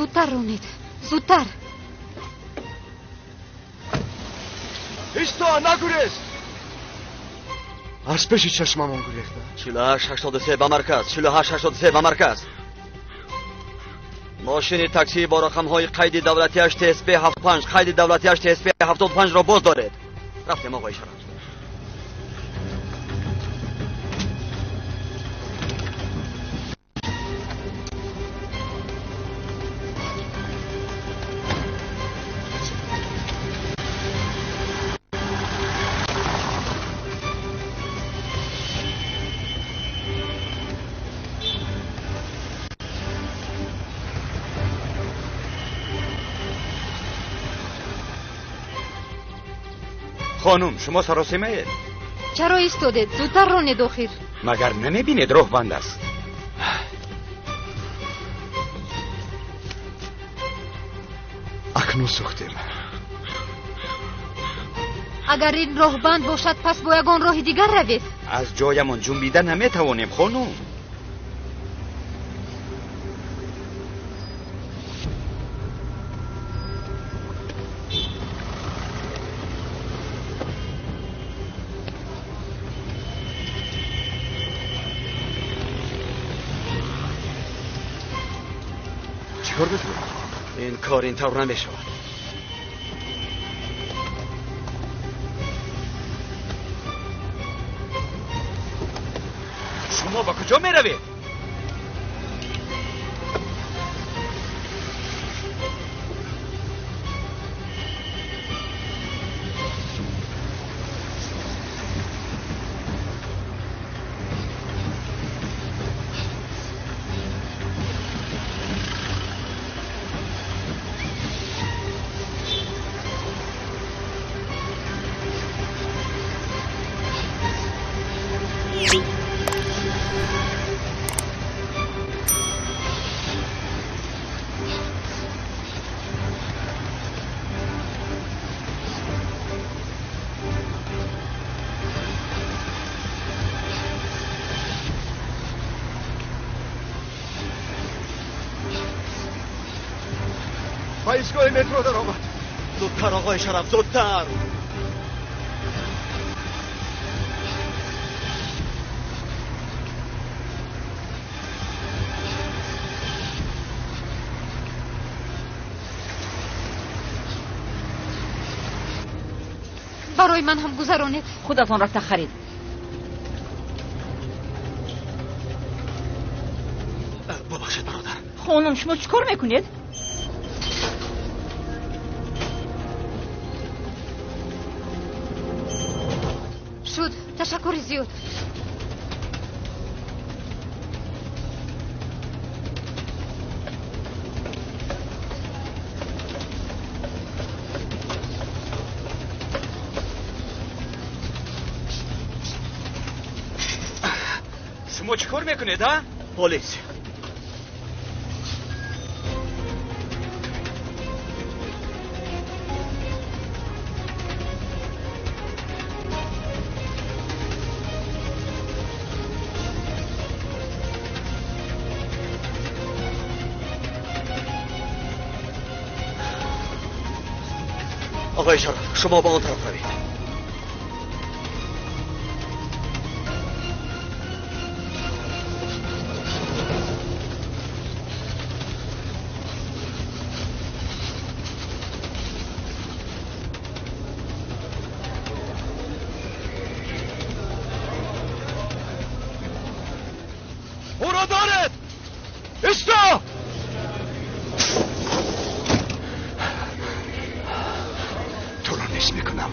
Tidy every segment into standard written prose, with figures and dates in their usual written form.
Зудтар ронед, зудтар. Исто, нагурез! Аз пеши чашмамон гурехта. 48 83 ба марказ, 48 83 ба марказ. Мошини таксӣ бо рақамҳои қайди давлатиаш ТСП 75, қайди давлатиаш ТСП 75 ро боз доред. Рафтем, оғои Шараф. خانم شما سراسیمه اید. چرا ایستادید؟ زودتر رانید آخر. مگر نمیبینید راه بند است؟ اکنون سوختیم. اگر این راه بند باشد پس با یگان راه دیگر روید. از جایمان جنبیده نمیتوانیم خانم. این کار اینطور نمیشود. شما با کجا می روید؟ ایستگاه مترو در آمد. زودتر آقای شرف، زودتر. برای من هم گذرانید. خودتان رفته خرید. ببخشید برادر. خانم شما چیکار میکنید؟ شد، تشکر زیاد. شما چیکار میکنید ها؟ پلیس. آقای شرف شما با آن طرف روید. او را دارد. ایستا! تو را نیست میکنم.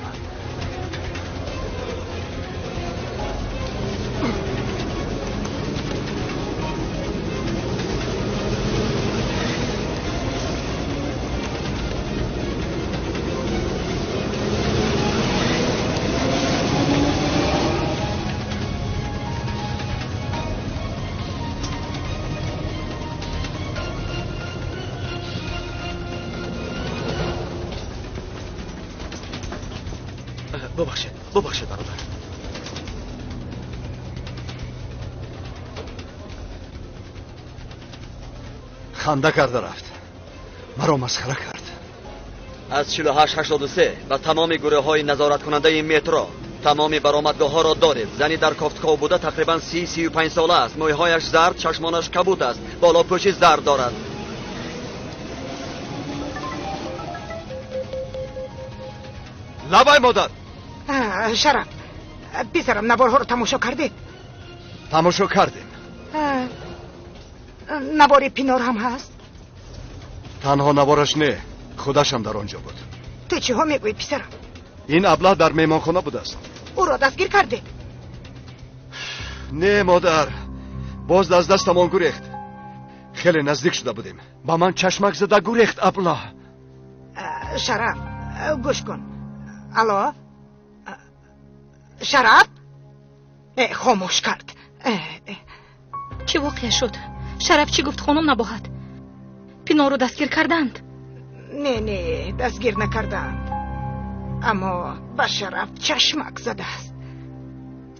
ببخشید، ببخشید برادر. خنده کرده رفت. Маро масхара кард. Аз 4883 ба тамоми гурӯҳҳои назораткунандаи метро тамоми баромадгоҳҳоро доред. Зани дар кофтков буда тақрибан 30-35 сола аст. Мӯйҳояш зард, чашмонаш кабуд аст, болопӯши зард дорад. Лабай модар. Шараф, писарам, наворҳоро тамошо кардед? Тамошо кардем. Навори Пинор ҳам ҳаст? Танҳо навораш не, худашам дар он ҷо буд. Ту чиҳо мегӯӣ, писарам? Ин аблаҳ дар меҳмонхона будааст. Ӯро дастгир кардед? Не, модар, боз аз дастамон гурехт. Хеле наздик шуда будем. Ба ман чашмак зада гурехт аблаҳ. Шараф, гӯш кун. Алло, Шараф? Хомӯш кард. Чӣ воқеа шуд? Шараф чӣ гуфт, хонум Набоҳат? Пинорро дастгир карданд? Не, не, дастгир накарданд, аммо ба Шараф чашмак задааст.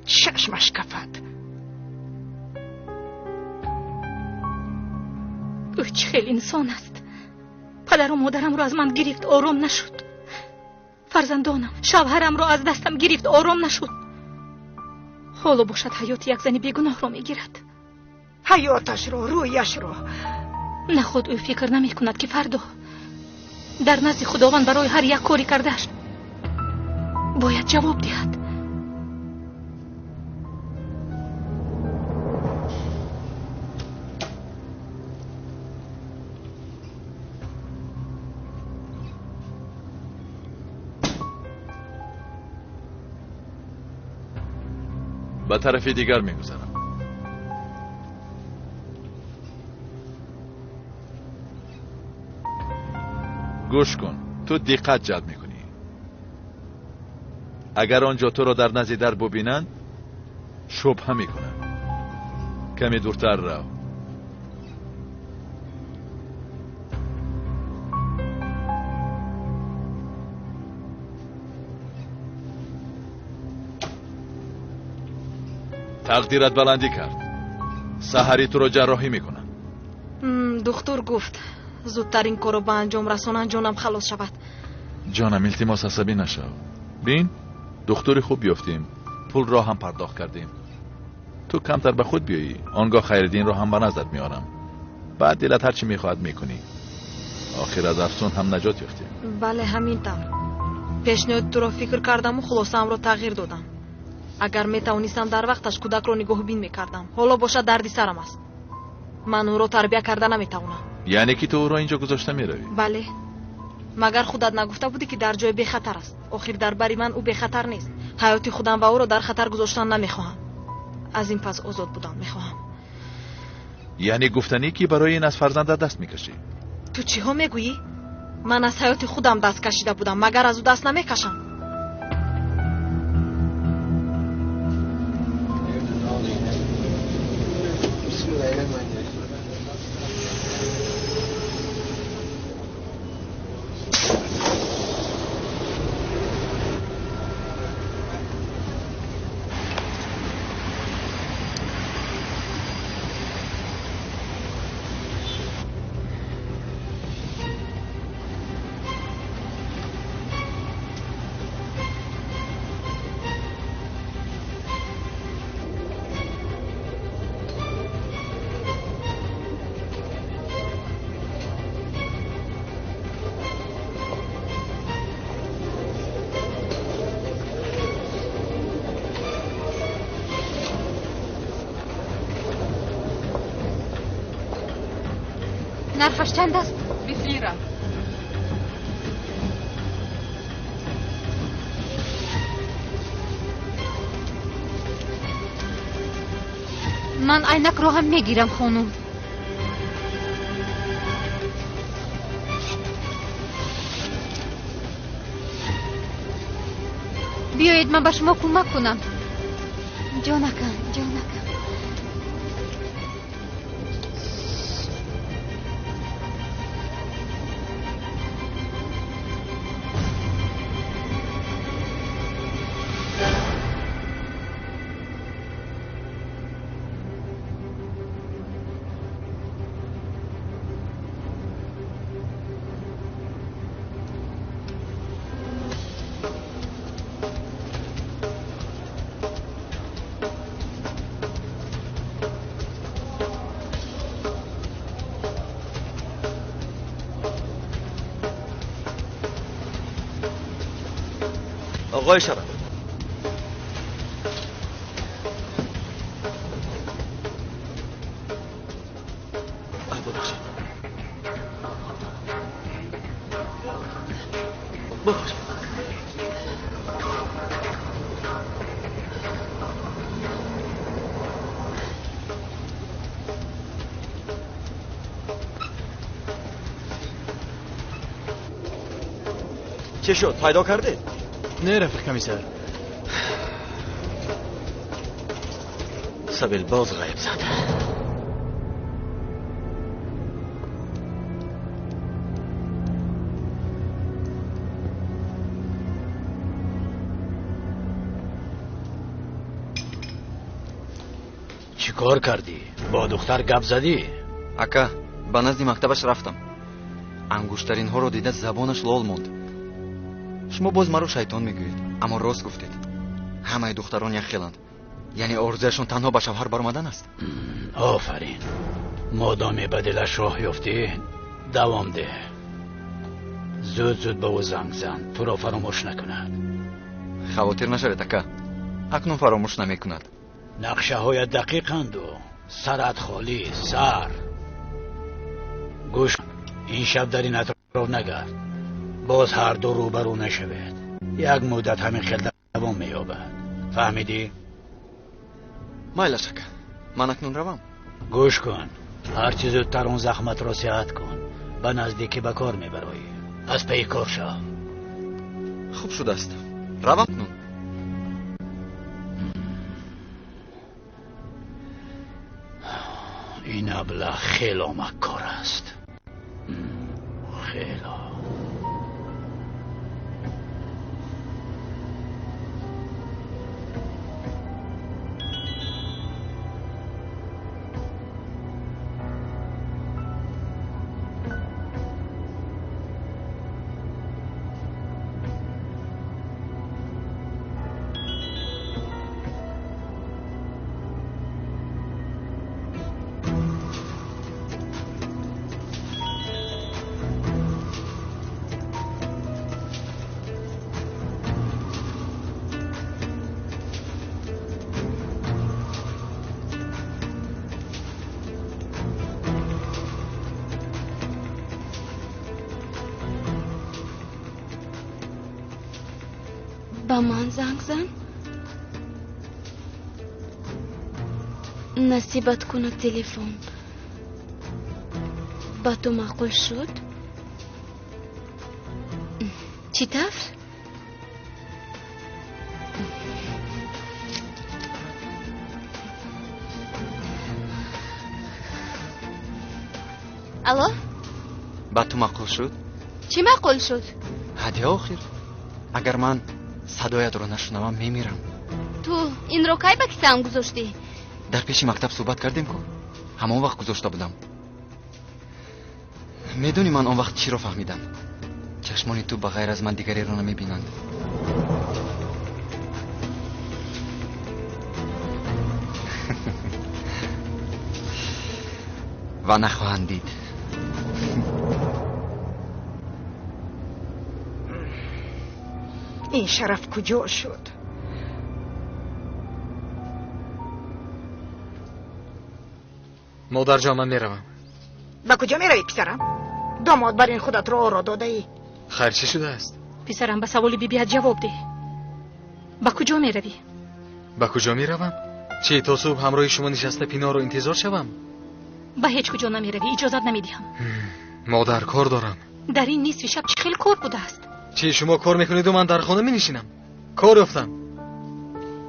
Чашмаш кафад. Ӯ чӣ хел инсон аст? Падару модарамро аз ман гирифт, ором нашуд. Фарзандонам, шавҳарамро аз дастам гирифт, ором нашуд. Ҳоло бошад ҳаёти як зани бегуноҳро мегирад. Ҳаёташро, рӯяшро. Наход ӯ фикр намекунад, ки фардо дар назди Худованд барои ҳар як кори кардааш бояд ҷавоб диҳад. Ба тарафи дигар мегузарам. Гӯш кун, ту диққат ҷалб мекунӣ. Агар он ҷо туро дар назди дар бубинанд, шубҳа мекунанд. Каме дуртар рав. Тақдират баландӣ кард. Саҳарӣ туро ҷарроҳӣ мекунанд. Духтур гуфт зудтар ин корро ба анҷом расонанд, ҷонам халос шавад. Ҷонам, илтимос, асабӣ нашав. Бин, духтури хуб ёфтем, пулро ҳам пардохт кардем. Ту камтар ба худ биёӣ, он гоҳ Хайриддинро ҳам ба наздат меорам. Баъд дилат ҳар чӣ мехоҳад мекунӣ. Охир аз афсун ҳам наҷот ёфтем. Бале, ҳамин тавр. Пешниҳоди туро фикр кардаму хулосаамро тағйир додам. Агар метавонистам дар вақташ кӯдакро нигоҳбин мекардам. Ҳоло бошад дарди сарам аст. Ман ӯро тарбия карда наметавонам. Яъне ки ту ӯро инҷо гузошта меравӣ? Бале. Магар худат нагуфта будӣ, ки дар ҷои бехатар аст? Охир дар бари ман ӯ бехатар нест. Ҳаёти худам ва ӯро дар хатар гузоштан намехоҳам. Аз ин пас озод будан мехоҳам. Яъне гуфтанӣ, ки барои ин аз фарзандат даст мекашӣ? Ту чиҳо мегӯӣ? Ман аз ҳаёти худам даст кашида будам, магар аз ӯ даст намекашам? Нархаш чанд аст? 20 лира. Ман айнакро ҳам мегирам, хонум. Биёед, ман ба шумо кӯмак кунам. Ҷонакам, ҷонакам. Оғои Шараф. Бубахшед. Бубахшед. Чӣ шуд? Пайдо кардед? Не, рафиқ комиссар. Сабил боз ғайб зад. Чӣ кор кардӣ? Бо духтар гап задӣ? Ака, ба назди мактабаш рафтам. Ангуштаринҳоро дида забонаш лол монд. Шумо боз маро шайтон мегӯед, аммо рост гуфтед. Ҳамаи духтарон якхеланд. Яъне орзуяшон танҳо ба шавҳар баромадан аст. Офарин. Модоме ба дилаш роҳ ёфтӣ, давом деҳ. Зуд зуд ба ӯ занг зан, туро фаромӯш накунад. Хавотир нашавед, ака. Акнун фаромӯш намекунад. Нақшаҳоят дақиқанду сарат холӣ, сар. Гӯш, ин шаб дар ин атроф нагард. Боз ҳар ду рӯбарӯ нашавед. Як муддат ҳамин хел давом меёбад. Фаҳмидӣ? Майлаш, ака. Ман акнун равам. Гӯш кун. Ҳарчи зудтар он захматро сиҳат кун. Ба наздикӣ ба кор мебароӣ. Аз пайи кор шав. Хуб шудааст. Равам акнун. Ин аблаҳ хело маккор аст. Хело. Ба ман занг зан. Насибат кунад телефон. Ба ту маъқул шуд? Чӣ тавр? Алло? Ба ту маъқул шуд? Чӣ маъқул шуд? Ҳадди охир. Агар ман садоятро нашунавам, мемирам. Ту инро кай ба кисаам гузоштӣ? Дар пеши мактаб суҳбат кардем ку. Ҳамон вақт гузошта будам. Медонӣ ман он вақт чиро фаҳмидам? Чашмони ту ба ғайр аз ман дигареро намебинанд. Ва нахоҳанд дид. Ин Шараф куҷо шуд? Модарҷон, ман меравам. Ба куҷо меравӣ, писарам? Домод бар ин худатро оро додаӣ. Хайр, чӣ шудааст? Писарам, ба саволи бибият ҷавоб деҳ. Ба куҷо меравӣ? Ба куҷо меравам? Чӣ, то субҳ ҳамроҳи шумо нишаста пиноро интизор шавам? Ба ҳеҷ куҷо намеравӣ, иҷозат намедиҳам. Модар, кор дорам. Дар ин нисфи шаб чӣ хел кор будааст? Чӣ, шумо кор мекунеду ман дар хона менишинам? Кор ёфтам.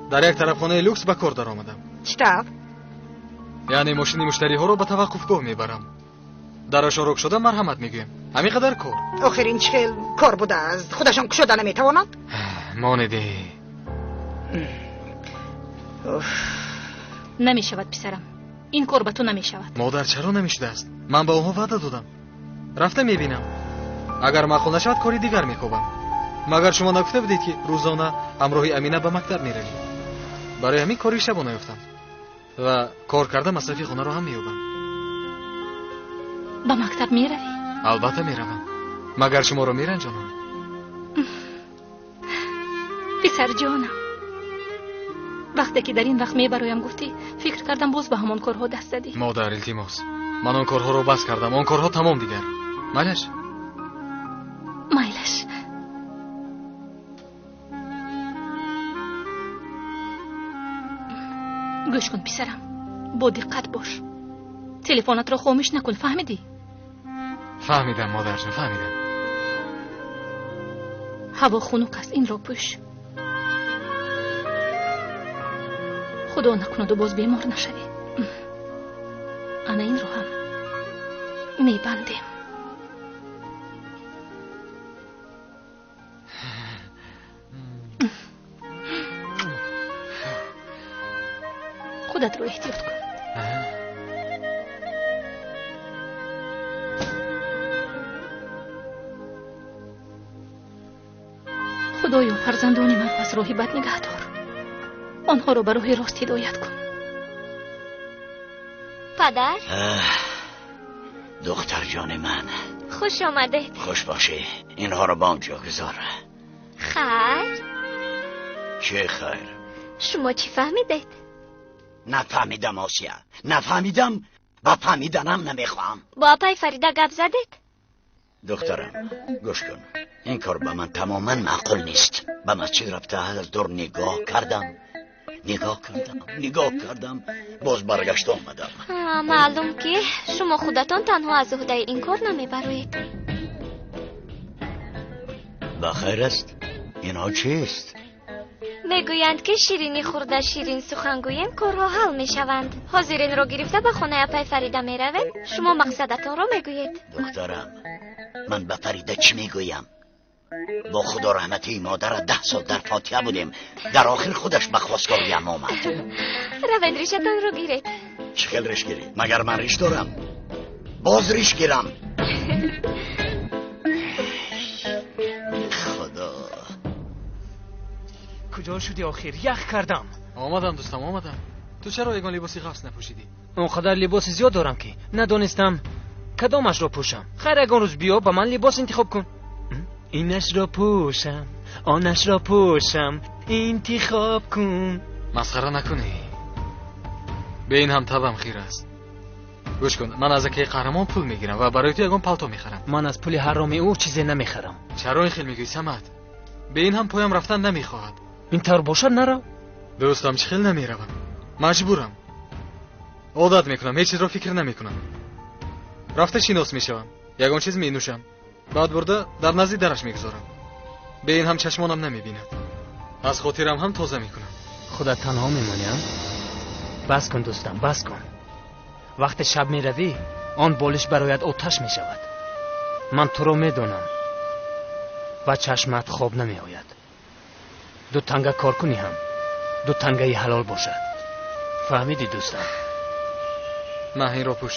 Дар як тарабхонаи люкс ба кор даромадам. Чӣ тавр? Яъне мошини муштариҳоро ба таваққуфгоҳ мебарам. Дарашонро кушода марҳамат мегӯем. Ҳамин қадар кор. Охир ин чӣ хел кор будааст? Худашон кушода наметавонанд? Монеде. Намешавад, писарам. Ин кор ба ту намешавад. Модар, чаро намешудааст? Ман ба онҳо ваъда додам. Рафта мебинам. Агар маъқул нашавад, кори дигар мекобам. Магар шумо нагуфта будед, ки рӯзона ҳамроҳи Амина ба мактаб меравӣ? Барои ҳамин кори шабона ёфтам ва кор карда масрафи хонаро ҳам меёбам. Ба мактаб меравӣ? Албатта меравам. Магар шуморо меранҷонам? Писарҷонам, вақте ки дар ин вақт мебароям гуфтӣ, фикр кардам боз ба ҳамон корҳо даст задӣ. Модар, илтимос, ман он корҳоро бас кардам. Он корҳо тамом дигар. Майлаш? Майлаш. Гӯш кун, писарам, бо диққат бош. Телефонатро хомӯш накун, фаҳмидӣ? Фаҳмидам, модарҷон, фаҳмидам. Ҳаво хунук аст, инро пӯш. Худо накунаду боз бемор нашавӣ. Ана инро ҳам мебандем. Худатро эҳтиёт кун. Худоё, фарзандони маро аз роҳи бад нигаҳдор. Онҳоро ба роҳи рост ҳидоят кун. Падар? Духтарҷони ман. Хуш омадед. Хуш бошӣ. Инҳоро ба он ҷо гузор. Хайр. Чӣ хайр? Шумо чӣ фаҳмидед? Нафаҳмидам, Осия. Нафаҳмидам ва фаҳмиданам намехоҳам. Бо апай Фарида гап задед? Духтарам, гӯш кун. Ин кор ба ман тамоман маъқул нест. Ба масҷид рафта аз дур нигоҳ кардам. Нигоҳ кардам, нигоҳ кардам, боз баргашта омадам. Маълум ки шумо худатон танҳо аз уҳдаи ин кор намебароед. Ба хайр аст? Инҳо чист? Мегӯянд ки ширинӣ хӯрда ширин сухан гӯем, корҳо ҳал мешаванд. Ҳозир инро гирифта ба хонаи апай Фарида меравед, шумо мақсадатонро мегӯед. Духтарам, ман ба Фарида чӣ мегӯям? Бо худо раҳматии модара 10 сол дар фотиҳа будем. Дар охир худаш ба хостгориям омад. Равед ришатонро гиред. Чӣ хел риш гирӣ? Магар ман риш дорам? Боз риш гирам. Худо. Куҷо шудӣ охир? Ях кардам. Омадам, дӯстам, омадам. Ту чаро ягон либоси ғафс напӯшидӣ? Он қадар либоси зиёд дорам ки надонистам кадомашро пӯшам. Хайр, ягон рӯз биё ба ман либос интихоб кун. Инашро пӯшам, онашро пӯшам, интихоб кун. Масхара накунӣ. Бе ин ҳам табам хир аст. Гӯш кун, ман аз акаи Қаҳрамон пул мегирам ва барои ту ягон палто мехарам. Ман аз пули ҳароми ӯ чизе намехарам. Чаро ин хел мегӯӣ, Самад? Бе ин ҳам поям рафтан намехоҳад. Ин тавр бошад, нарав. Дӯстам, чӣ хел намеравам? Маҷбурам. Одат мекунам, ҳеҷ чизро фикр намекунам. Рафта шинос мешавам, ягон чиз менӯшам. Баъд бурда дар назди дараш мегузорам. Бе ин ҳам чашмонам намебинад. Аз хотирам ҳам тоза мекунам. Худат танҳо мемонӣ? Бас кун, дӯстам, бас кун. Вақте шаб меравӣ, он болиш бароят оташ мешавад. Ман туро медонам. Ба чашмат хоб намеояд. Ду танга кор кунӣ ҳам, ду тангаи ҳалол бошад. Фаҳмидӣ, дӯстам? На, инро пӯш.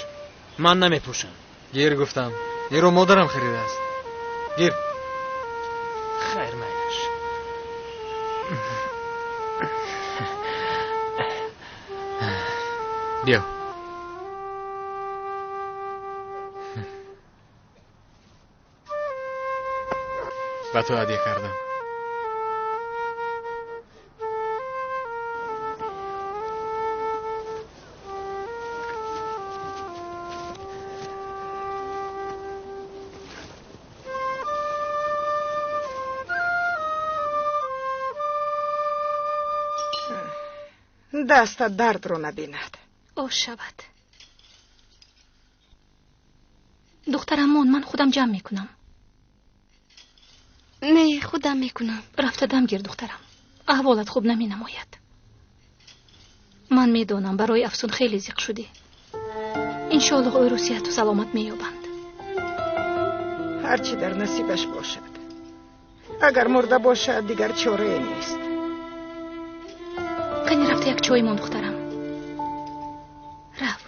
Ман намепӯшам. Гир гуфтам. Инро модарам харидааст. Гир. Хайр, майлаш. Биё. Ба ту ҳадя кардам. Дастат дардро набинад. Ош шавад. Духтарам, мон, ман худам ҷамъ мекунам. Не, худам мекунам. Рафта дам гир, духтарам. Аҳволат хуб наменамояд. Ман медонам, барои Афсун хеле зиқ шудӣ. Иншоаллоҳ ӯро сиҳату саломат меёбанд. Ҳарчи дар насибаш бошад. Агар мурда бошад, дигар чорае нест. Қани рафта як чой мон, духтарам. Рав.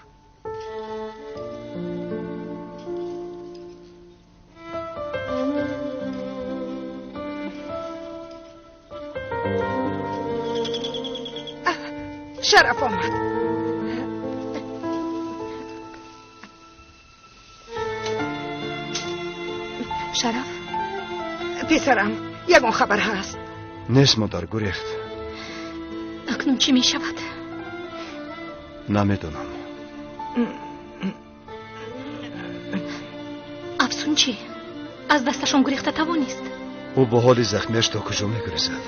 Шараф омад. Шараф? Писарам, ягон хабар ҳаст? Нест, модар, гурехт. Акнун чӣ мешавад? Намедонам. Афсун чӣ? Аз дасташон гурехта тавонист? Ӯ бо ҳоли захмиаш то куҷо мегурезад?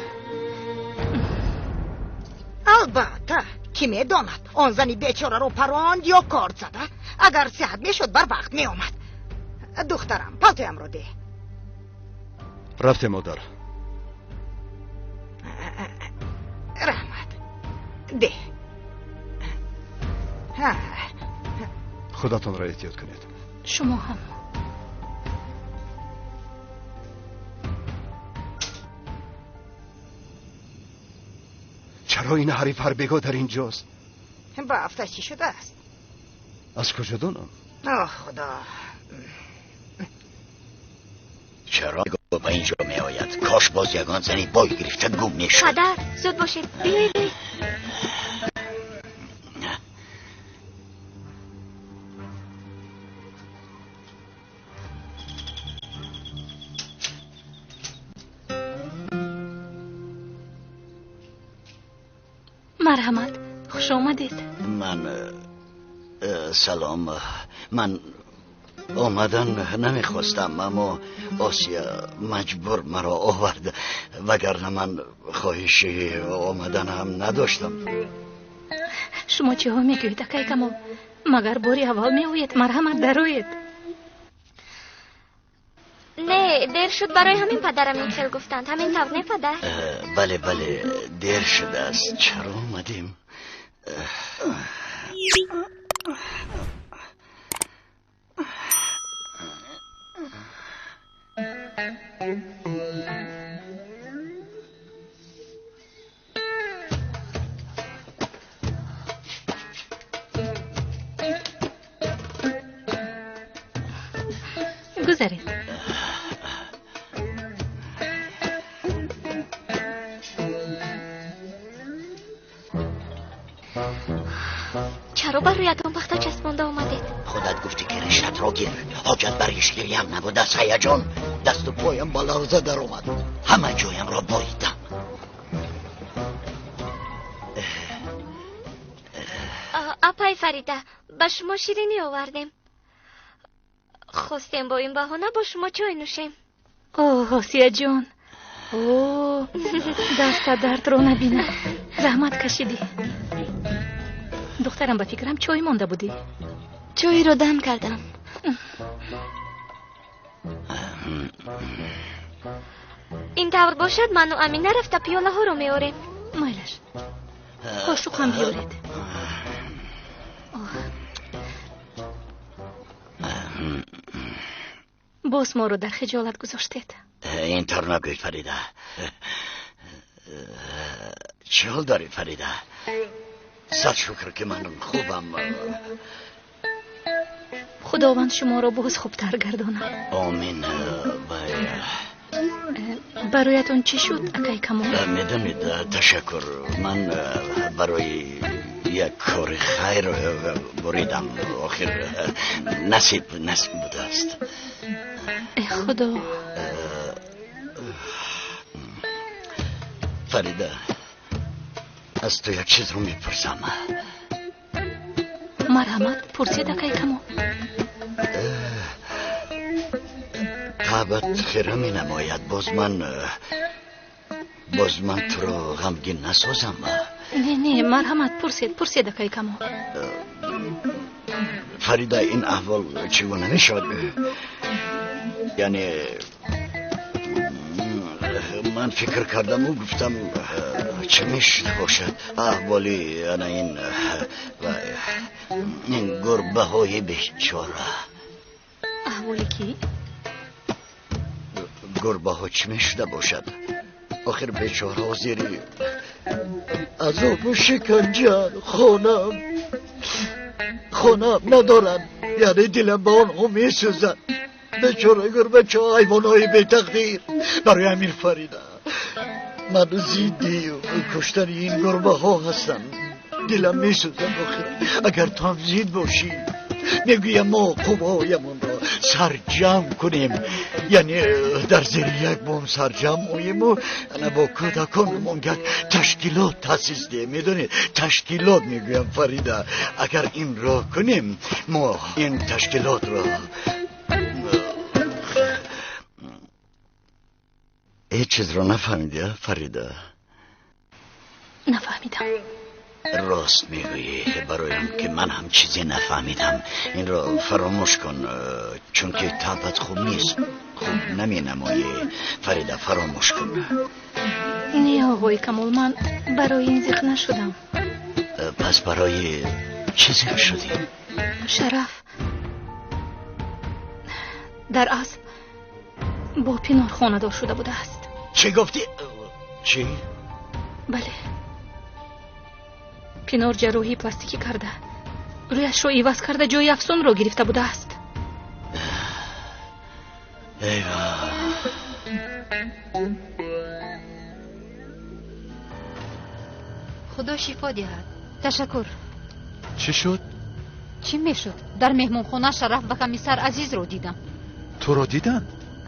Албатта, кӣ медонад, он зани бечораро паронд ё корд зада. Агар сиҳат мешуд, барвақт меомад. Духтарам, палтоямро деҳ. Рафте, модар. Раҳмат. Деҳ. Худатонро эҳтиёт кунед. Шумо ҳам. Чаро ин ҳариф ҳарбегоҳ дар инҷост? Ба афташ чӣ шудааст? Аз куҷо донам? Оҳ, Худо! Чаро ба инҷо меояд? Кош боз ягон зани бой гирифта гум мешуд. Падар, зуд бошед, биёед. Марҳамат, хуш омадед. Ман салом, ман омадан намехостам, аммо Осия маҷбур маро овард, вагарна ман хоҳиши омадан ҳам надоштам. Шумо чиҳо мегӯед, акай Камол? Магар бори аввал меоед? Марҳамат, дароед. Не, дер шуд, барои ҳамин падарам ин хел гуфтанд. Ҳамин тавр, не, падар? Бале, бале, дер шудааст. Чаро омадем? Гузаред. Чаро ба рӯятон пахта часпонда омадед? Худат гуфтӣ, ки риштатро гир. Ҳоҷат бар ришгириам набуд аз ҳаяҷон. Дасту поям ба ларза даромад. Ҳама ҷоямро буридам. Апай Фарида, ба шумо ширинӣ овардем. Хостем бо ин баҳона бо шумо чой нӯшем. Оҳ, Осияҷон, о, даста дардро набинад. Заҳмат кашидӣ. Духтарам, ба фикрам чой монда будӣ. Чойро дам кардам. Ин тавр бошад, ману Амина рафта пиёлаҳоро меорем. Майлаш, қошуқ ҳам биёред. Боз моро дар хиҷолат гузоштед. Ин тавр нагӯй, Фарида. Чӣ ҳол дорӣ, Фарида? Сад шукр, ки ман хубам. Худованд шуморо боз хубтар гардонад. Омин. Бароятон чӣ шуд, акай Камол? Медонед, ташаккур, ман барои як кори хайр буридам. Охир насиб насиб будааст. Э, Худо! Фарида, аз ту як чизро мепурсам. Марҳамат, пурсед, акай Камол. Табат хира менамояд. Боз ман туро ғамгин насозам. Не, не, марҳамат, пурсед, пурсед, акай Камол. Фарида, ин аҳвол чӣ гуна мешавад? Яъне ман фикр кардаму гуфтам, чӣ мешуда бошад аҳволи ана ин гурбаҳои бечора. Аҳволи кӣ? Гурбаҳо чӣ мешуда бошад? Охир бечораҳо зери азобу шиканҷа, хонам надоранд. Яъне дилам ба онҳо месӯзад. Бечора гурбачо, ҳайвонҳои бетақдир. Барои ҳамин, Фарида, ман зидди куштани ин гурбаҳо ҳастам. Дилам месӯзад. Охир агар ту ҳам зид бошӣ, мегӯям мо қуввоямонро сарҷамъ кунем. Яъне дар зери як бом сарҷамъ оему ана бо кӯдаконамон як ташкилот таъсис диҳем. Медонед, ташкилот мегӯям, Фарида. Агар инро кунем, мо ин ташкилотро ҳеҷ чизро нафаҳмидӣ, Фарида? Нафаҳмидам. Рост мегӯӣ, бароям ки ман ҳам чизе нафаҳмидам. Инро фаромӯш кун, чунки табъат хуб нест, хуб наменамоӣ. Фарида, фаромӯш кун. Не, оғои Камол, ман барои ин зиқ нашудам. Пас барои чӣ зиқ шудӣ? Шараф дар асл бо Пинор хонадор шуда будааст. Чӣ гуфтӣ? Чӣ? Бале, Пинор ҷарроҳии пластикӣ карда, рӯяшро иваз карда, ҷои Афсунро гирифта будааст. Эйва! Худо шифо диҳад. Ташаккур. Чӣ шуд? Чӣ мешуд? Дар меҳмонхона Шараф ва комиссар Азизро дидам. Туро диданд?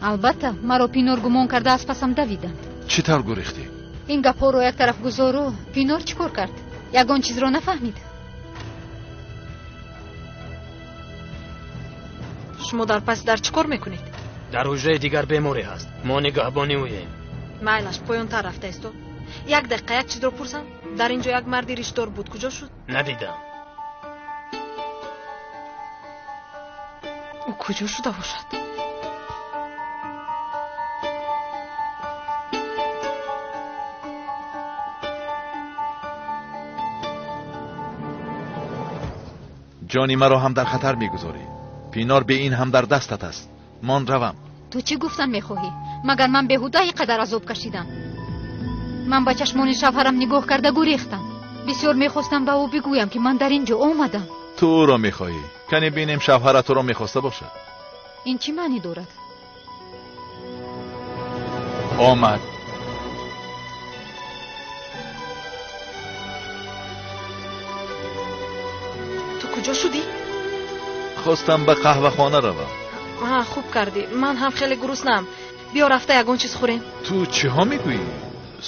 Албатта, маро Пинор гумон карда аз пасам давиданд. Чӣ тавр гурехтӣ? Ин гапҳоро як тараф гузору, Пинор чӣ кор кард? Ягон чизро нафаҳмид? Шумо дар паси дар чӣ кор мекунед? Дар ҳуҷраи дигар беморӣ ҳаст, мо нигаҳбони ӯем. Майлаш, поёнтар рафта исто. Як дақиқа як чизро пурсам. Дар ин ҷо як марди ришдор буд, куҷо шуд? Надидам. Ӯ куҷо шуда бошад? Ҷони маро ҳам дар хатар мегузорӣ. Пинор бе ин ҳам дар дастат аст. Мон равам. Ту чӣ гуфтан мехоҳӣ? Магар ман беҳуда ин қадар азоб кашидам? Ман ба чашмони шавҳарам нигоҳ карда гурехтам. Бисёр мехостам ба ӯ бигӯям, ки ман дар ин ҷо омадам. Ту ӯро мехоҳӣ. Кане бинем шавҳарат туро мехоста бошад. Ин чӣ маънӣ дорад? Омад. Ту куҷо шудӣ? Хостам ба қаҳвахона равам. Ҳа, хуб кардӣ. Ман ҳам хеле гуруснаам. Биё рафта ягон чиз хӯрем. Ту чиҳо мегӯӣ?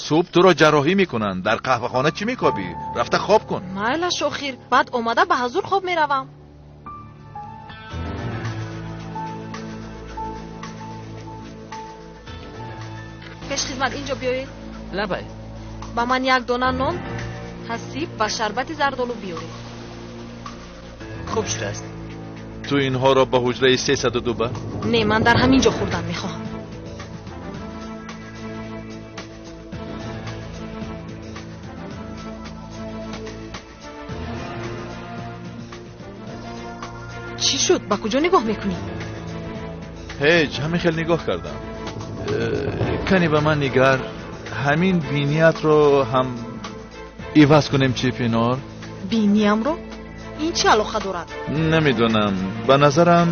Субҳ туро ҷарроҳӣ мекунанд. Дар қаҳвахона чӣ мекобӣ? Рафта хоб кун. Майлаш, охир баъд омада ба ҳазур хоб меравам. Пешхизмат, инҷо биёед. Лабай. Ба ман як дона нон, ҳасиб ва шарбати зардолу биёред. Хуб шудааст. Ту инҳоро ба ҳуҷраи 302 бар? Не, ман дар ҳамин ҷо хӯрдан мехоҳам. Чӣ шуд? Ба куҷо нигоҳ мекунӣ? Ҳеҷ, ҳамин хел нигоҳ кардам. Кане ба ман нигар, ҳамин биниятро ҳам иваз кунем чӣ, Пинор? Биниямро? Ин чӣ алоқа дорад? Намедонам, ба назарам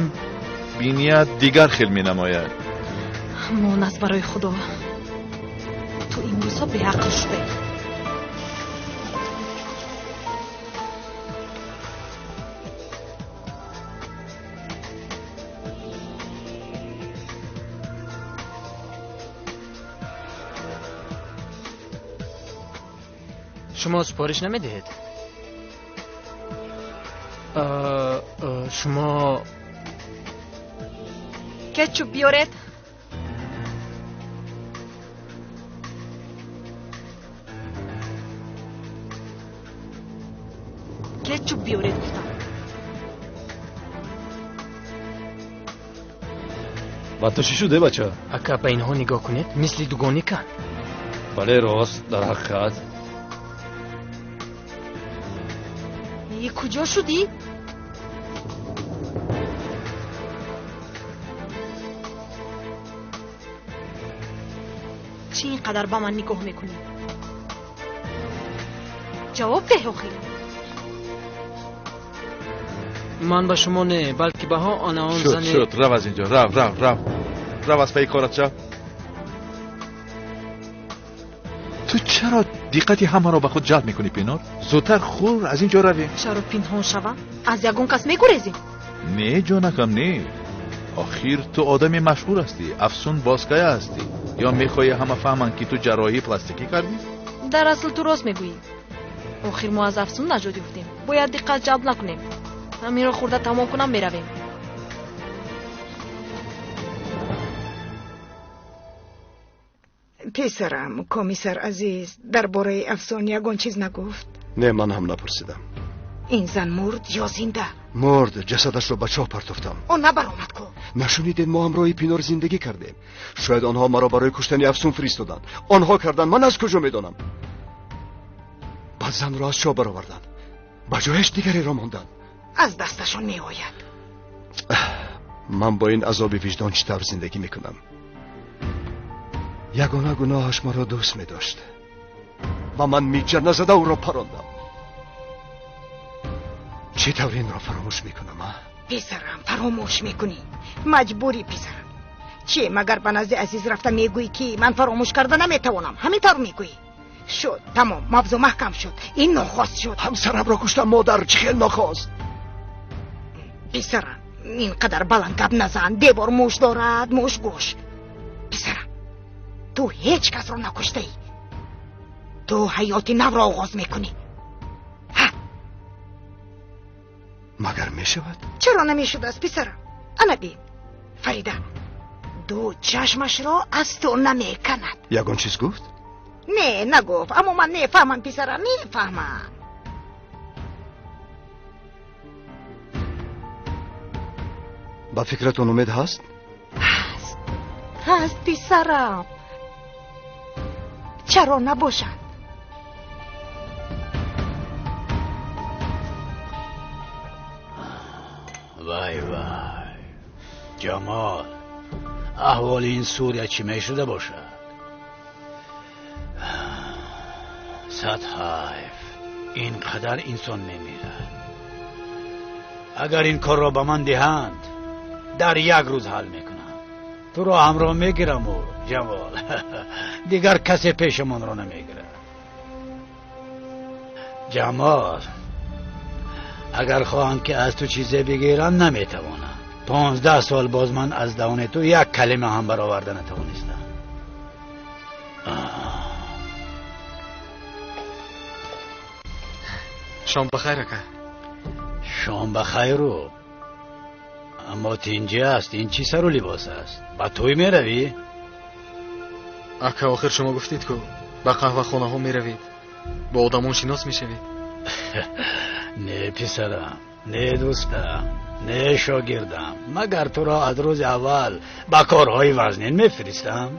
биният дигар хел менамояд. Моназ, барои худо, ту имрӯзҳо беақл шудаӣ. Шумо супориш намедиҳед? Шумо кетчуп биёред. Кетчуп биёред гуфтам. Ба ту чӣ шуде, бача? Ака, ба инҳо нигоҳ кунед, мисли дугониканд. Бале, рост, дар ҳақиқат. Куҷо шудӣ? Чӣ ин қадар ба ман нигоҳ мекунӣ? Ҷавоб деҳ охир. Ман ба шумо не, балки ба ана он зане. Шуд, шуд, рав аз инҷо, рав, рав, рав. Рав аз пайи корат шав. Ту чаро диққати ҳамаро ба худ ҷалб мекунӣ, Пинор? Зудтар хӯр, аз ин ҷо равем. Чаро пинҳон шавам? Аз ягон кас мегурезӣ? Не, ҷонакам, не. Охир ту одами машҳур ҳастӣ, Афсун Боская ҳастӣ. Ё мехоҳӣ ҳама фаҳманд, ки ту ҷарроҳии пластикӣ кардӣ? Дар асл ту рост мегӯӣ. Охир мо аз Афсун наҷот ёфтем. Бояд диққат ҷалб накунем. Ҳаминро хӯрда тамом кунам, меравем. Писарам, комиссар Азиз дар бораи Афсун ягон чиз нагуфт? Не, ман ҳам напурсидам. Ин зан мурд ё зинда? Мурд, ҷасадашро ба чоҳ партофтам. Он набаромад ку. Нашунидед, мо ҳамроҳи Пинор зиндагӣ кардем. Шояд онҳо маро барои куштани Афсун фиристоданд. Онҳо карданд, ман аз куҷо медонам? Баъд занро аз чоҳ бароварданд, ба ҷояш дигареро монданд. Аз дасташон меояд. Ман бо ин азоби виҷдон чӣ тавр зиндагӣ мекунам? Ягона гуноҳаш маро дӯст медошт ва ман миҷа назада ӯро парондам. Чӣ тавр инро фаромӯш мекунам, а? Писарам, фаромӯш мекунӣ. Маҷбурӣ, писарам. Чӣ, магар ба назди Азиз рафта мегӯӣ, ки ман фаромӯш карда наметавонам? Ҳамин тавр мегӯӣ? Шуд, тамом, мавзӯъ маҳкам шуд. Ин нохост шуд. Ҳамсарамро куштам, модар, чӣ хел нохост? Писарам, ин қадар баланд гап назан. Девор мӯш дорад, мӯш гӯш. Писарам, ту ҳеҷ касро накуштаӣ. Ту ҳаёти навро оғоз мекунӣ. Магар мешавад? Чаро намешудааст, писарам? Ана бин, Фарида ду чашмашро аз ту намеканад. Ягон чиз гуфт? Не, нагуфт, аммо ман мефаҳмам, писарам, мефаҳмам. Ба фикратон умед ҳаст? Ҳаст, ҳаст, писарам. Чаро набошад? Вай вай, Ҷамол, аҳволи ин Сурия чӣ мешуда бошад? Сад ҳайф, ин қадар инсон мемирад. Агар ин корро ба ман диҳанд, дар як рӯз ҳал мекунам. Туро ҳамроҳ мегираму, Ҷамол. Дигар касе пешамонро намегирад. Ҷамол, агар хоҳанд ки аз ту чизе бигиранд, наметавонанд. 15 сол боз ман аз даҳони ту як калима ҳам бароварда натавонистам. Шом бахайр, ака. Шом бахайру. Аммо тинҷӣ аст, ин чӣ сару либос аст? Ба тӯй меравӣ? Ака, охир шумо гуфтед, ку ба қаҳвахонаҳо меравед, бо одамон шинос мешавед. Не, писарам, не, дӯстам, не, шогирдам. Магар туро аз рӯзи аввал ба корҳои вазнин мефиристам?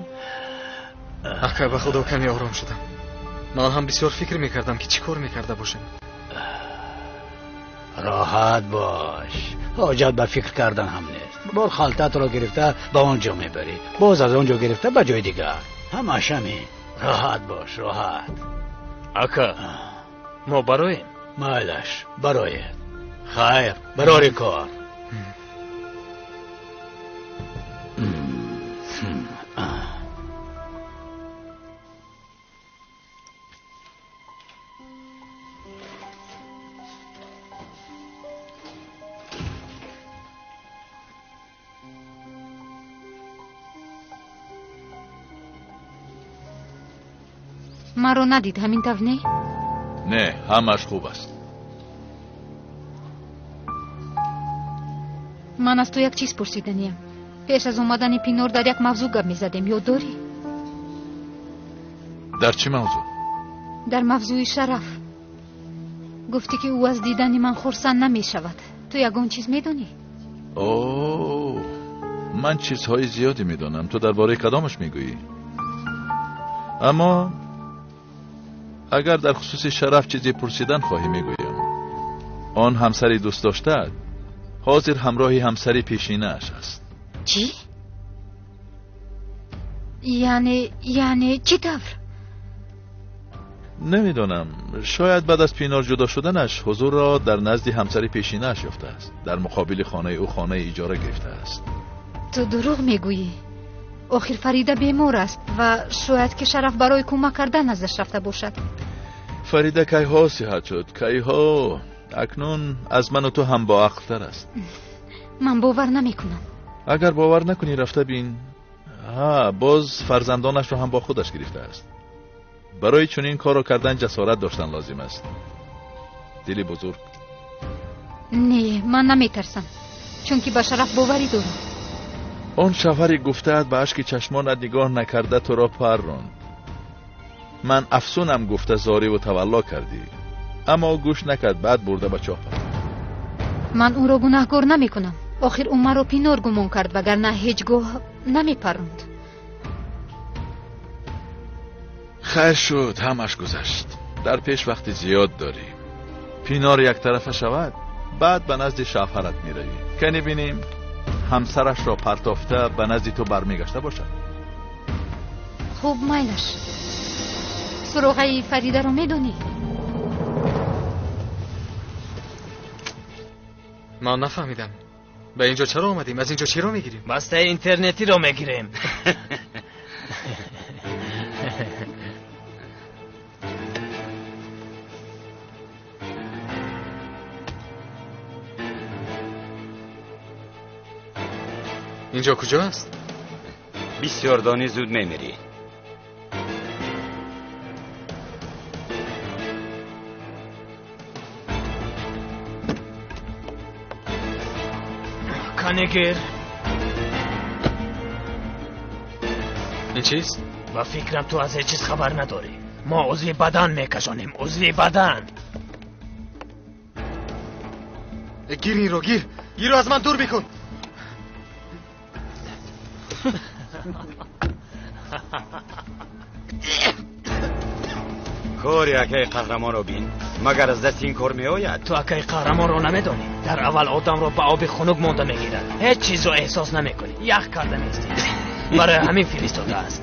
Ака, ба худо каме ором шудам. Ман ҳам бисёр фикр мекардам, ки чӣ кор мекарда бошам. Роҳат бош, ҳоҷат ба фикр кардан ҳам нест. Бор халтатро гирифта ба он ҷо мебарӣ, боз аз он ҷо гирифта ба ҷои дигар. Ҳамаш ҳамин. Роҳат бош, роҳат. Ака, мо бароем? Майлаш, бароед. Хайр, барори кор. Маро надид, ҳамин тавр не? Не, ҳамаш хуб аст. Ман аз ту як чиз пурсиданиям. Пеш аз омадани Пинор дар як мавзӯъ гап мезадем, ёд дорӣ? Дар чӣ мавзӯъ? Дар мавзӯи Шараф. Гуфтӣ, ки ӯ аз дидани ман хурсанд намешавад. Ту ягон чиз медонӣ? О, ман чизҳои зиёде медонам. Ту дар бораи кадомаш мегӯӣ? Аммо агар дар хусуси Шараф чизе пурсидан хоҳӣ, мегӯям. Он ҳамсари дӯст доштаат ҳозир ҳамроҳи ҳамсари пешинааш аст. Чӣ? Яъне чӣ тавр? Намедонам, шояд баъд аз Пинор ҷудо шуданаш ҳузурро дар назди ҳамсари пешинааш ёфтааст. Дар муқобили хонаи ӯ хонаи иҷора гирифтааст. Ту дурӯғ мегӯӣ. Охир Фарида бемор аст ва шояд ки Шараф барои кӯмак кардан наздаш рафта бошад. Фарида кайҳо сиҳат шуд, кайҳо. Акнун аз ману ту ҳам боақлтар аст. Ман бовар намекунам. Агар бовар накунӣ, рафта бин. Ҳа, боз фарзандонашро ҳам бо худаш гирифтааст. Барои чунин корро кардан ҷасорат доштан лозим аст. Дили бузург. Не, ман наметарсам, чунки ба шараф боварӣ дорам. Он шавҳаре гуфтаат ба ашки чашмонат нигоҳ накарда туро парронд. Ман афсунам гуфта зориву тавалло кардӣ, аммо гӯш накард, баъд бурда ба чоҳ партофт. Ман ӯро гунаҳкор намекунам. Охир ӯ маро пинор гумон кард, вагарна ҳеҷ гоҳ намепарронд. Хайр шуд, ҳамаш гузашт. Дар пеш вақти зиёд дорӣ. Пинор яктарафа шавад, баъд ба назди шавҳарат меравӣ. Кани бинем, ҳамсарашро партофта ба назди ту бармегашта бошад. Хуб, майлаш. Суроғаи Фаридаро медонӣ? Ман нафаҳмидам. Ба инҷо чаро омадем? Аз инҷо чиро мегирем? Бастаи интернетиро мегирем. Инҷо куҷо аст? Бисёр донӣ зуд мемирӣ. Канигир. Ин чист? Ба фикрам ту аз ҳеҷ чиз хабар надорӣ. Мо узви бадан мекашонем, узви бадан. Гир инро, гир! Гирро аз ман дур бикун! Кори акаи қаҳрамонро бин. Магар аз дасти ин кор меояд? Ту акаи қаҳрамонро намедонӣ. Дар аввал одамро ба оби хунук монда мегирад. Ҳеҷ чизро эҳсос намекунӣ. Ях карда меистӣ. Барои ҳамин фиристодааст.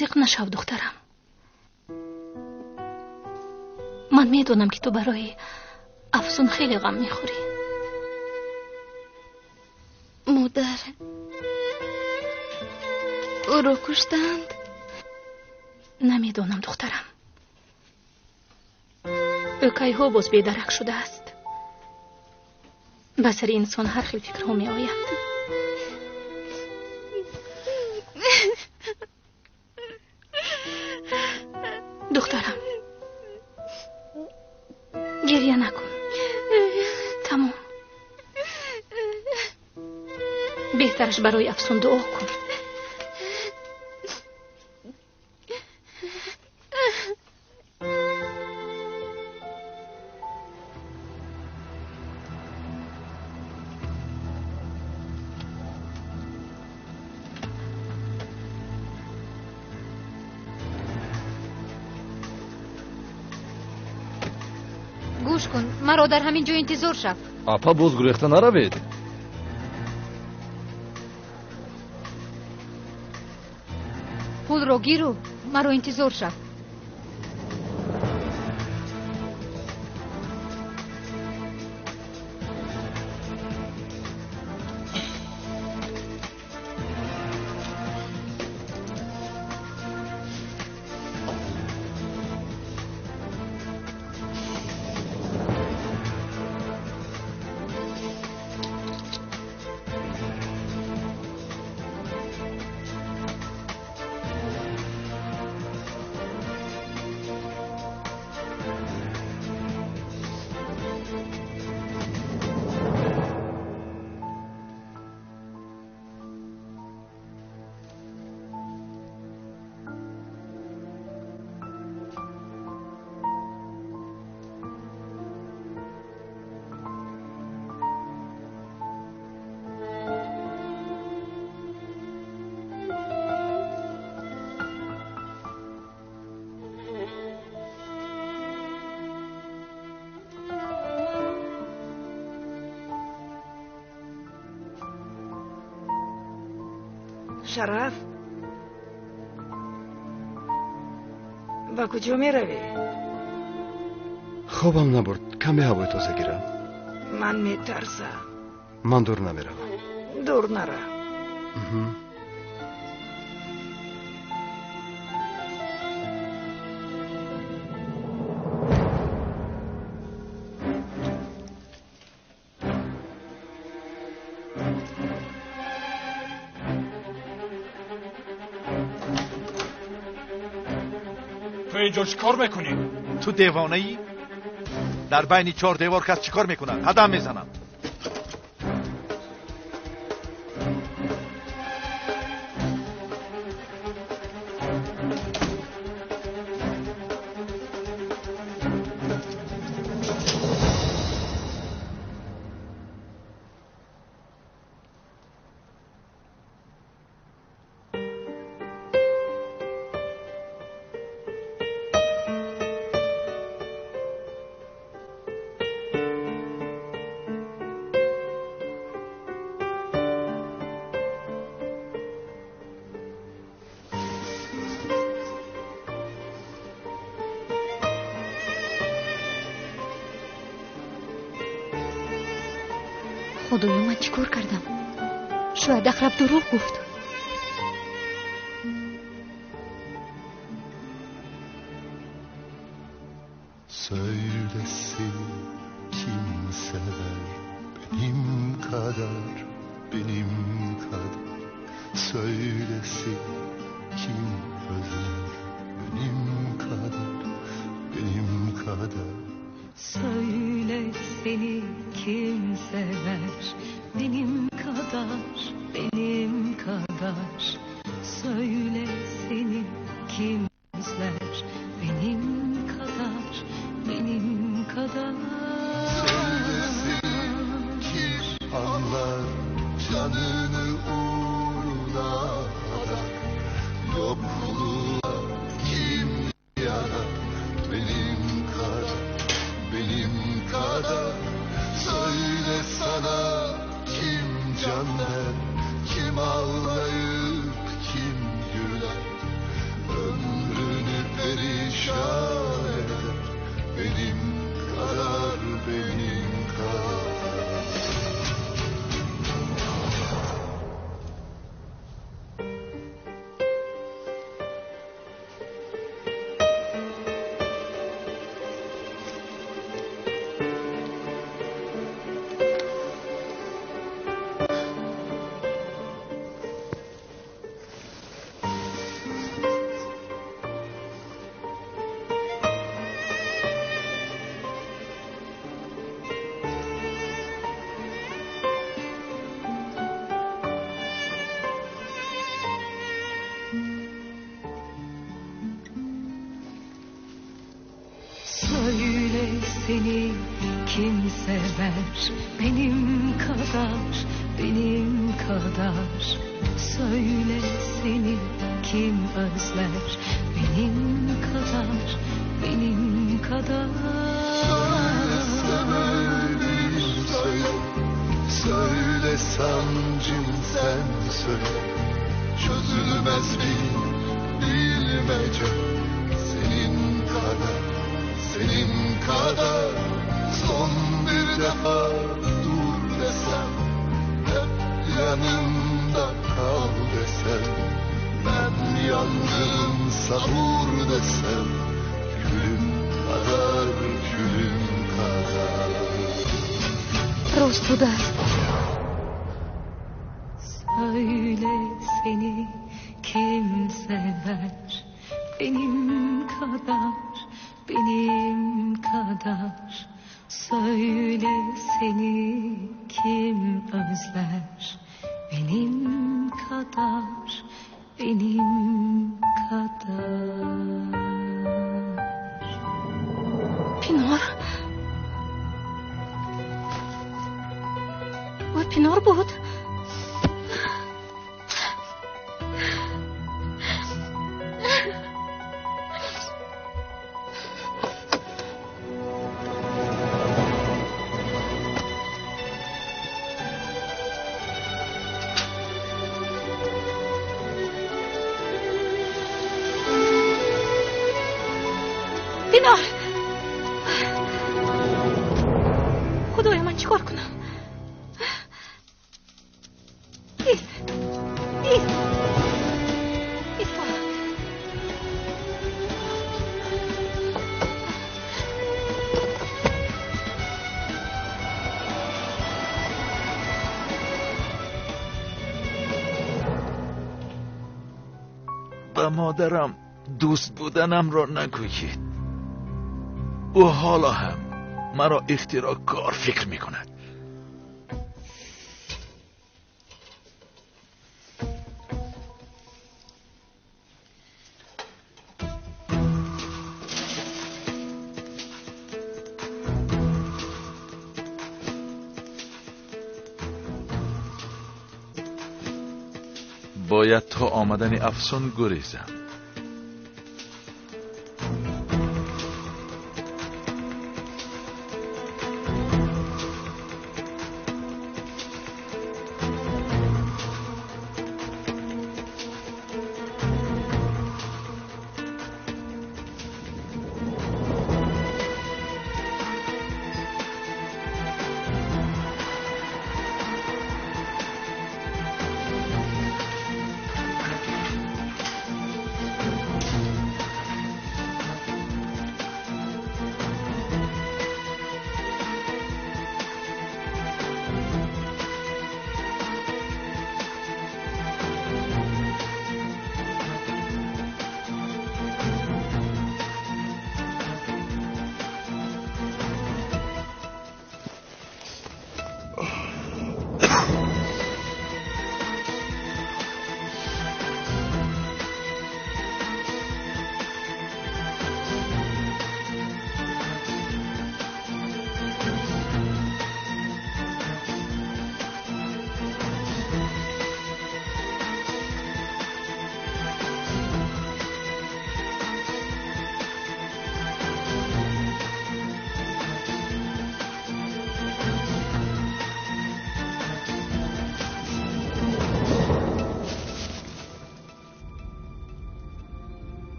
Зиқ нашав, духтарам. Ман медонам, ки ту барои Афсун хеле ғам мехӯрӣ. Модар, ӯро куштанд? Намедонам, духтарам. Ӯ кайҳо боз бедарак шудааст. Ба сари инсон ҳар хел фикрҳо меоянд. Духтарам, гирья накун. Тамом. Беҳтараш барои Афсун дуо кун. Гӯш кун, маро дар ҳамин ҷо интизор шав. Апа, боз гурехта наравед. Пулро гиру маро интизор шав. Шараф, ба куҷо меравӣ? Хобам набурд, каме ҳавои тоза гирам. Ман метарсам. Ман дур намеравам. Дур нара. Ту инҷо чӣ кор мекунӣ? Ту девонаӣ? Дар байни чор девор кас чӣ кор мекунад? Қадам мезанад. Худоё, ман чӣ кор кардам? Шояд ақраб дурӯғ гуфт. Söyle seni kim sever benim kadar, benim kadar. Söyle seni kim özler benim kadar, benim kadar. Söyle seni kim sever benim kadar, benim kadar. Söyle seni kim özler benim kadar, benim kadar. Söyle seni kim anlar canını uğruna adak. Yokluğa kim yanar benim kadar, benim kadar. Söyle sana kim can der, kim ağlayıp kim güler. Ömrünü perişan eder benim kadar, benim kadar. Söyle seni kim sever benim kadar, benim kadar. Söyle seni kim özler benim kadar, benim kadar. Söylesem öleyim söyle, söyle sancım sen söyle. Çözülmez bir bilmece senin kadar, senin kadar. Son bir defa dur desem, hep yanımda kal desem, ben yangın savur desem, külüm kadar, külüm kadar. Рост будааст. Söyle seni kim sever benim kadar, benim kadar. Söyle seni kim özler benim kadar, benim kadar. Пинор, ӯ Пинор буд. Пинор, худоё, ман чӣ кор кунам? Ист, ист, ист. Ба модарам дӯст буданамро нагӯед. Ӯ ҳоло ҳам маро ихтироъкор фикр мекунад. Бояд то омадани Афсун гурезам.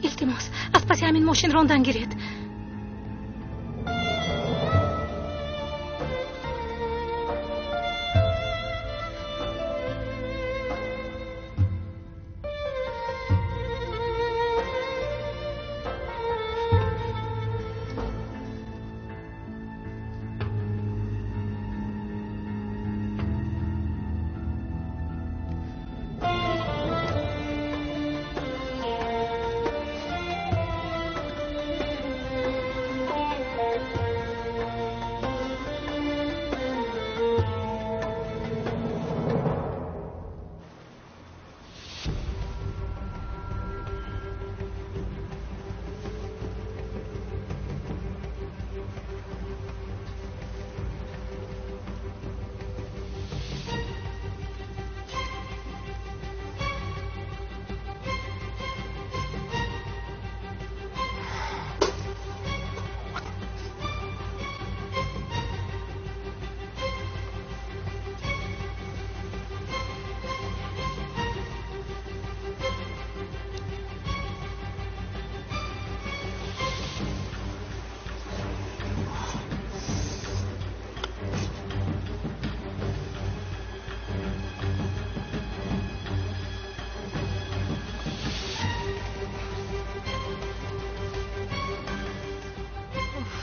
Илтимос, аз паси ҳамин мошин рондан гиред.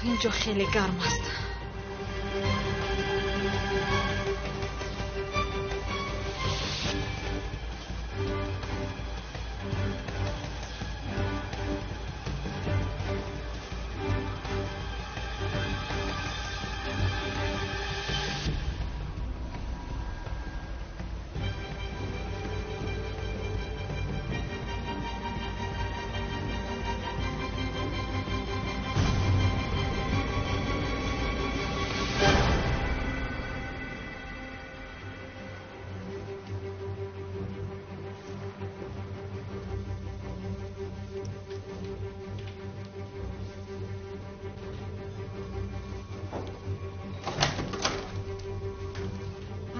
Инҷо хеле гарм аст.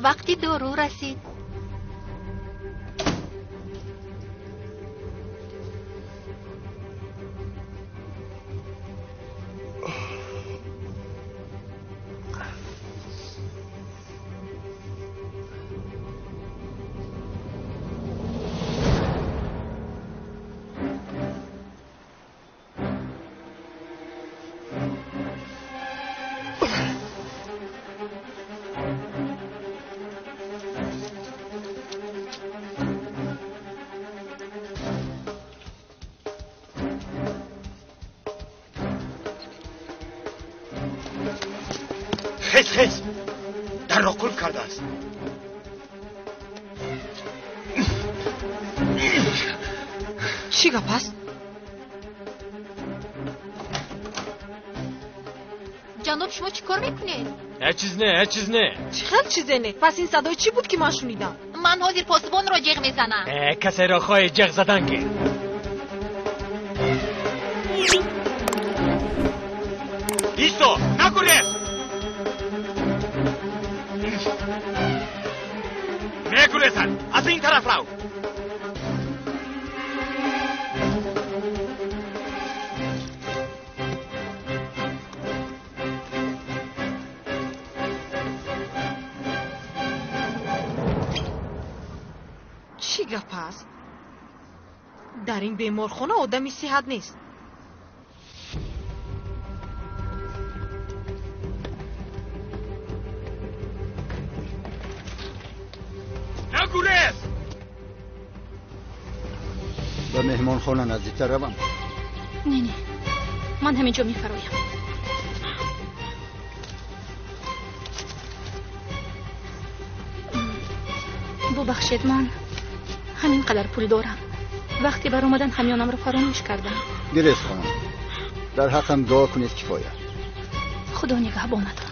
Вақти дору расид. Хез, хез! Дарро қулф кардааст. Чӣ гап аст? Ҷаноб, шумо чӣ кор мекунед? Ҳеҷ чиз не, ҳеҷ чиз не. Чӣ хел чизе не? Пас ин садои чӣ буд, ки ман шунидам? Ман ҳозир посбонро ҷеғ мезанам. Касеро хоҳӣ ҷеғ задан ки? Исто, нагурез! Мегурезад! Аз ин тараф рав! Чӣ гап аст? Дар ин беморхона одами сиҳат нест. Нагурез! Ба меҳмонхона наздиктар равам. Не, не, ман ҳамин ҷо мефароям. Бубахшед, ман ҳамин қадар пул дорам. Вақте баромадан ҳамёнамро фаромӯш кардам. Гиред, хонум, дар ҳаққам дуо кунед, кифоя. Худо нигаҳбонатон.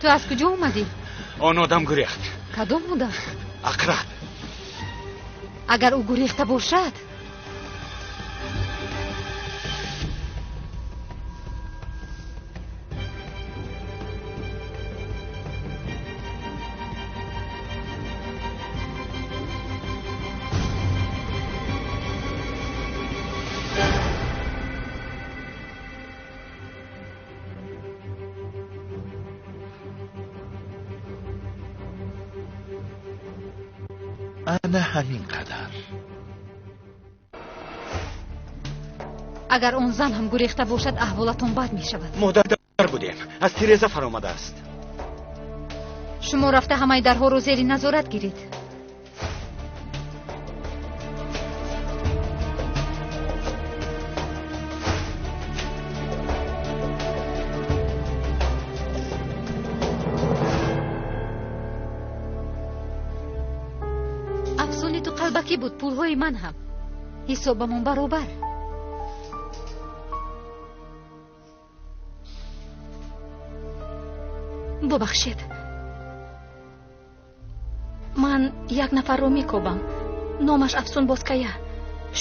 Ту аз куҷо омадӣ? Он одам гурехт. Кадом одам? Ақраб. Агар ӯ гурехта бошад, ана ҳамин қадар. Агар он зан ҳам гурехта бошад, аҳволатон бад мешавад. Мо дар будем, аз тиреза фаромадааст. Шумо рафта ҳамаи дарҳоро зери назорат гиред. Афсуни ту қалбакӣ буд, пулҳои ман ҳам. Ҳисобамон баробар. Бубахшед, ман як нафарро мекобам. Номаш Афсун Бозкая.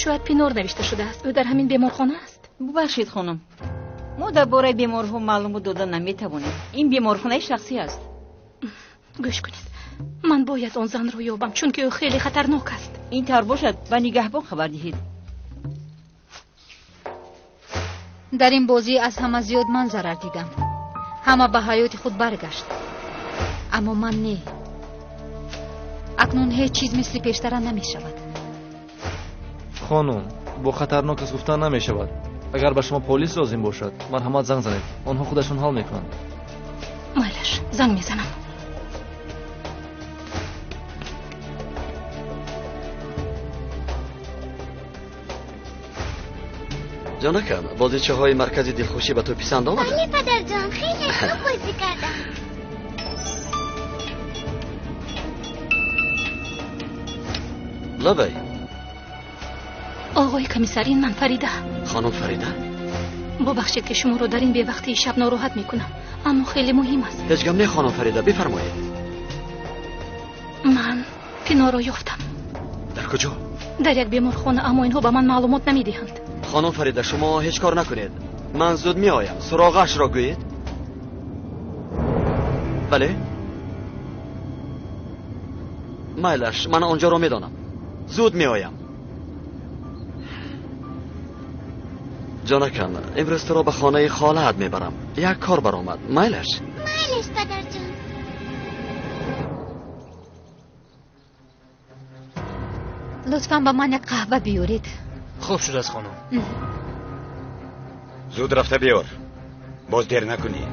Шояд Пинор навишта шудааст. Ӯ дар ҳамин беморхона аст. Бубахшед, хонум, мо дар бораи беморҳо маълумот дода наметавонем. Ин беморхонаи шахсӣ аст. Гӯш кунед, ман бояд он занро ёбам, чунки ӯ хеле хатарнок аст. Ин тавр бошад, ба нигаҳбон хабар диҳед. Дар ин бозӣ аз ҳама зиёд ман зарар дидам. Ҳама ба ҳаёти худ баргашт, аммо ман не. Акнун ҳеҷ чиз мисли пештара намешавад. Хонум, бо хатарнок аст гуфтан намешавад. Агар ба шумо полис лозим бошад, марҳамат занг занед, онҳо худашон ҳал мекунанд. Майлаш, занг мезанам. Ҷонакам, бозичаҳои маркази дилхушӣ ба ту писанд омаданд? Бале, падарҷон, хеле хуб бозӣ кардам. Лабай. Оғои комиссар, ин ман Фарида. Хонум Фарида? Бубахшед ки шуморо дар ин бевақтии шаб нороҳат мекунам, аммо хеле муҳим аст. Ҳеҷ гап не, хонум Фарида, бифармоед. Ман Пинорро ёфтам. Дар куҷо? Дар як беморхона, аммо инҳо ба ман маълумот намедиҳанд. Хонум Фарида, шумо ҳеҷ кор накунед. Ман зуд меоям. Суроғашро гӯед. Бале? Майлаш, ман онҷоро медонам. Зуд меоям. Ҷонакам, имрӯз туро ба хонаи холаат мебарам. Як кор баромад. Майлаш? Майлаш, падарҷон. Лутфан ба ман як қаҳва биёред. Хуб шудааст, хонум. Зуд рафта биёр, боз дер накунӣ.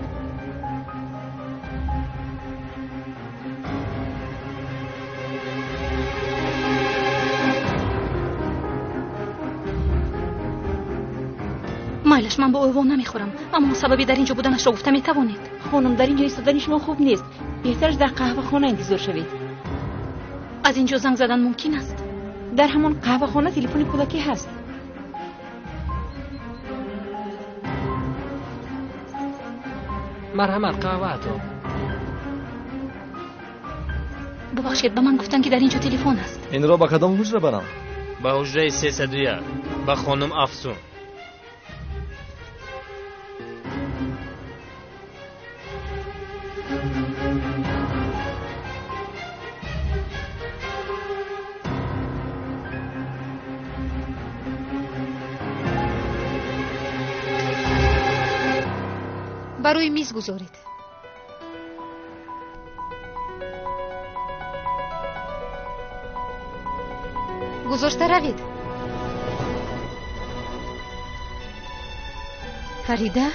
Майлаш, ман бо ӯ намехӯрам, аммо сабаби дар ин ҷо буданашро гуфта метавонед. Хонум, дар ин ҷо истодани шумо хуб нест. Беҳтараш дар қаҳвахона интизор шавед. Аз ин ҷо занг задан мумкин аст? Дар ҳамон қаҳвахона телефони пулакӣ ҳаст. Марҳамат, қаҳваатон. Бубахшед, ба ман гуфтанд, ки дар ин ҷо телефон аст. Инро ба кадом ҳуҷра барам? Ба ҳуҷраи 301, ба хонум Афсун. Барои миз гузоред. Гузошта равед. Фарида?